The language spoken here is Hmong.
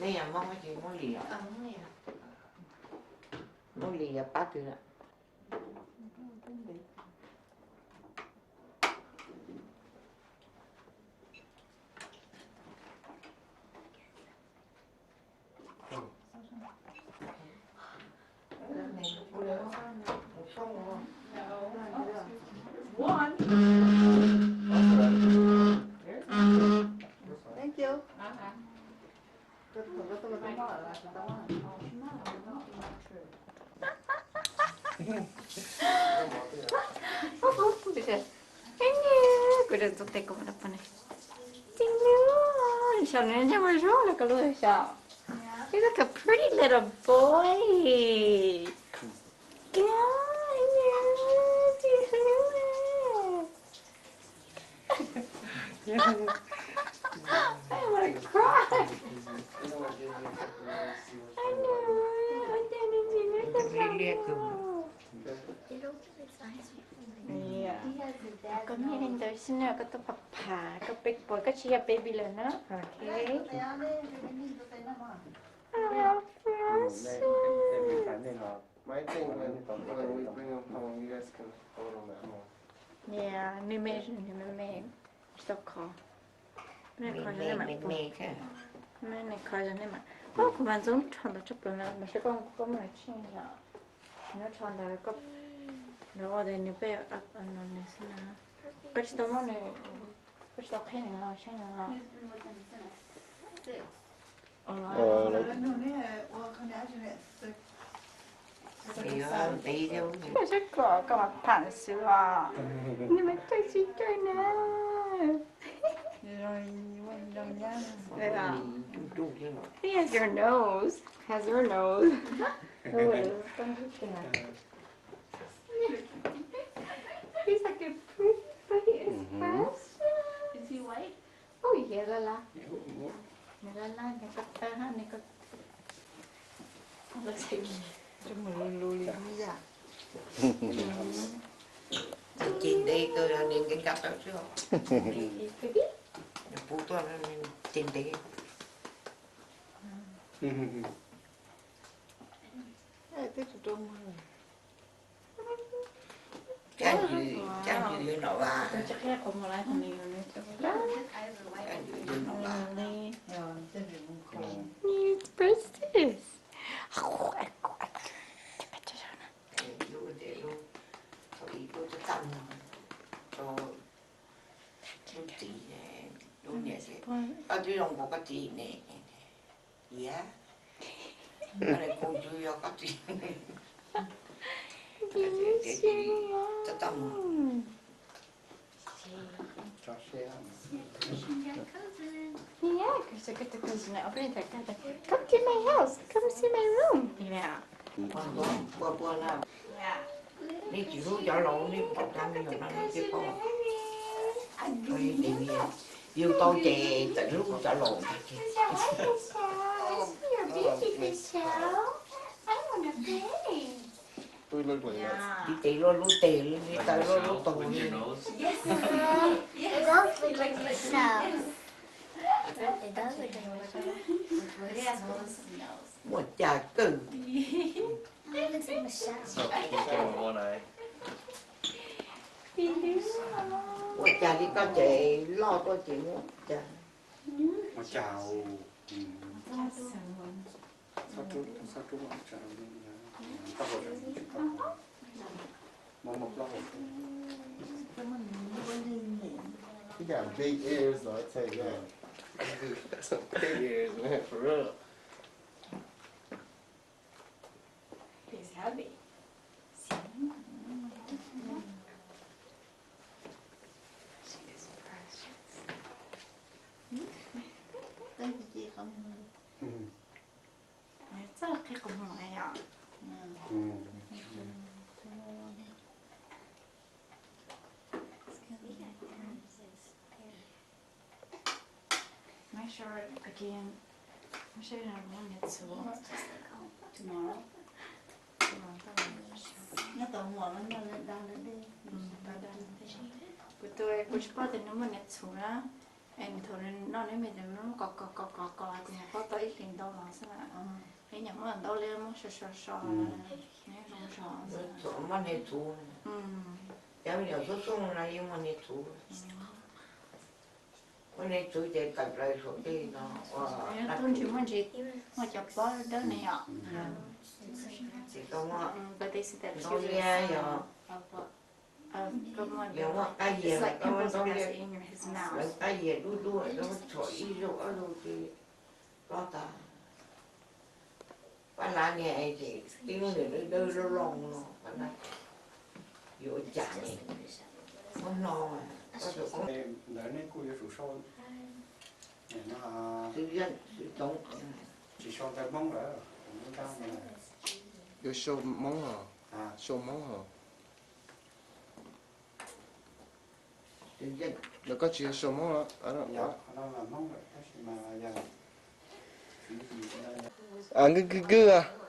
Ej, yog Hmoob ces Hmoob Lis os. Hmoob Lis yog pab twg lawm? Thank you. Kuv rau tus tes kuv no pon ne. Xyov nws ntsej muag zoo li ko lub xyov. You look a pretty little boy. God, I wanna cry. I know, I want that. Koj niag li ntawd xwb na, koj tuaj pab pab koj peb puas, koj tsis yog baby lawm na. Okay. Maiv teej when we bring him home, you guys can hold him at home. Yeah, me me, me me, tsis tau kho. Me me, me me, me kho yog nej mas. Koj kuv mas ntxub rho ntawd tshaj plaws na, mas saib koj, koj muaj nws tsheej yom. Nws rho ntawd koj, nws ua tias nws peb no nws xwb na. Koj tsis tau muab nws, koj tsis tau qheb nws los saib nws los. Koj saib kom koj mas pham xwb os. Nws mas caij tsis caij na. He has your nose. Has your nose. He's like a pretty, pretty expression. Is he white? Oh yeah, la la. Nws la la, nws ko taw ha, nws ko. Lub txhais kis, coj mus lu lu li ib yam. Nws ceg ntev kawg, nws nkees nkaus tawm xwb. Nws pub tuaj nws ceg ntev. Cab ntws, cab ntws yuav nom vas. Cab ntws yuav nom vas. Whose birthday is this? Thaum ub kuv twb tau mus rau lub txiv, lub niam, koj twb zoo nkaus koj txiv ne. Tias, koj niam kuv twb yog koj txiv. Koj txiv tias tsis tau mus. Yeah, 'cause I get the cousin. I'll bring that guy. Come to my house. Come see my room. Yeah. Puas, puas, puas na. Nej tsis hlub cov laus, nej pom cov me nyuam no nej thiaj paub. Yus tau ces txawm hlub cov laus ntag ces. Tib tes luaj lub tes, tib tes luaj lub taug li. Muaj cas kawg. Ua cas li koj ces loj tuaj ces muaj cas. Ua cas. You got big ears though, I tell you that. Some big ears, man, for real. He's heavy. She is precious. Txawj qhib qhov muag yom. Make sure again, make sure no muaj niam txhuv. Tomorrow. Kuv tus, kuv tsis paub tias nws muaj niam txhuv na. Es thaum No neb me ntsis muab kos kos kos kos kos kuv nyuam qhuav tau ib hlis ntau los xwb na. Neb nyuam muab ntau li muab so so so, neb zoo zog. Muab hniav thuv, cov me nyuam xub xub no yeej muaj hniav thuv. Muaj hniav thuv ces tawm plaws saum tej no. Tub ntsis muaj ntsis, muaj cov pob dawb ne yom. Ces koj muab ntau liab yog, yog muaj qab yias los koj muab ntau liab, lawv qab yias dub dub koj muab txhuam ib zaug ob zaug ces plob tag. Paj lav niag es ces tib lub niag dawb dawb loj loj no, paj lav yuav ua cas ne, muab hno. Ntawd nej kuj yuav tsum sau, tsis sau ntawv Hmoob lawm. Yuav sau Hmoob os, sau Hmoob os. Lawv koj tsis yog sau Hmoob los? Kwj kwj kwj.